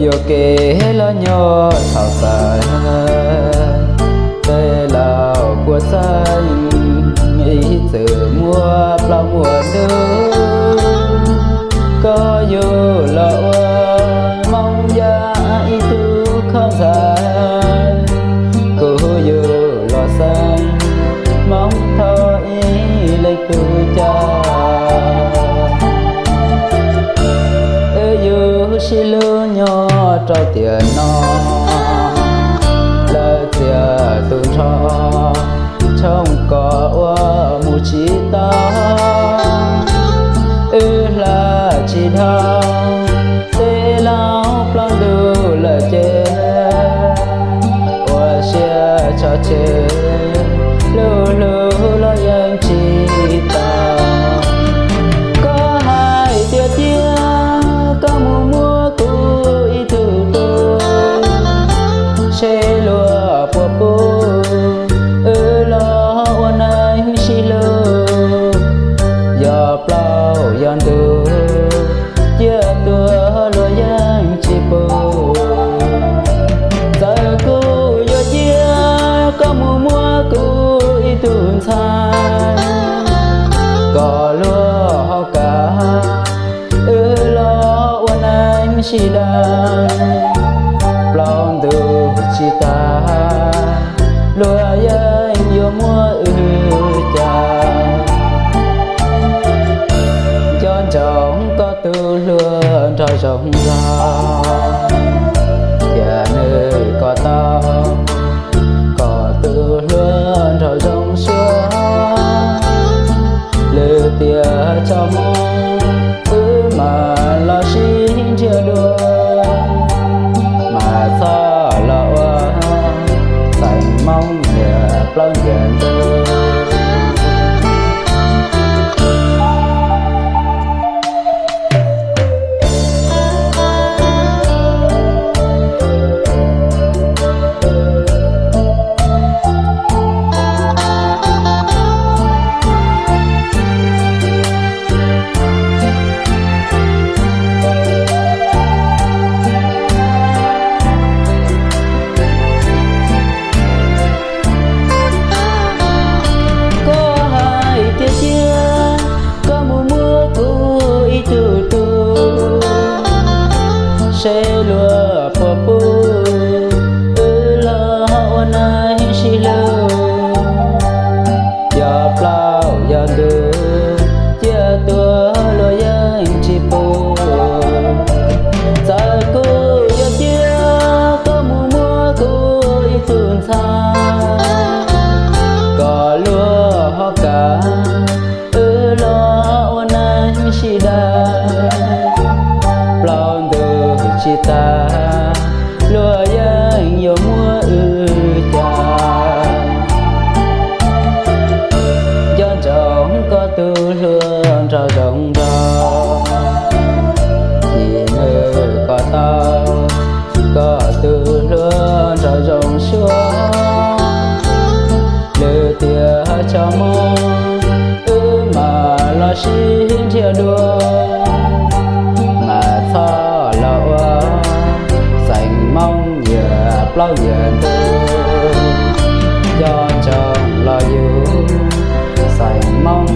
Yuam kev los nyob thaum xav, tej laus puas txeeb, ib txwm muaj plaub muaj ntug. Koj yug los ua Hmoob yam ib tug khaub ntxhais, kuv yug los xeeb Hmoob thaum ib leeg tug caj. Wb yug sib hlub nyob rau tiam no, lawv txiav tus nrho, tshoob kos ua mus tsis tau. Wb hla tsis dhau, tej laus plaub ntug lawm ces, ua siab tso tseg, hlub hlub los yeej tsis tau. Koj hais tias cia koj mus muab kuv ib tug tub, seb luag puas pub wb los ua neej sib hlub. Yog plaub yog ntug, cia tuag luag yeej tsis pub. Txawm kuv yuav cia koj mus muab kuv ib tug ntxhais, kom luag ho kam wb los ua neej sib deev. Plaub ntug tsis tag, luag yeej yuav muab wb cais. Nco ntsoov koj tus hluas nraug zoo nraug, cia nws kom tau koj tus hluas nraug zoo suab. Lwm tiam tso moo, wb mam los sib nrhiav dua, mas txhob los ua xeem Hmoob nyias plaub nyias ntug. Koj hais tias cia koj mus muab kuv ib tug tub, seb luag puas pub wb los ua neej sib hlub. Yog plaub yog ntug, cia tuag luag yeej tsis pub. Txawm kuv yuav cia koj mus muab kuv ib tug ntxhais, kom luag ho kam wb los ua neej sib deev. Plaub ntug tsis tag, luag yeej yuav muab wb cais. Nco ntsoov koj tus hluas nraug zoo nraug, cia nws kom tau koj tus hluas nraug zoo suab. Lwm tiam tso moo, wb mam los sib nrhiav dua, mas txhob los ua xeem Hmoob nyias plaub nyias ntug. Nco ntsoov los yug xeem Hmoob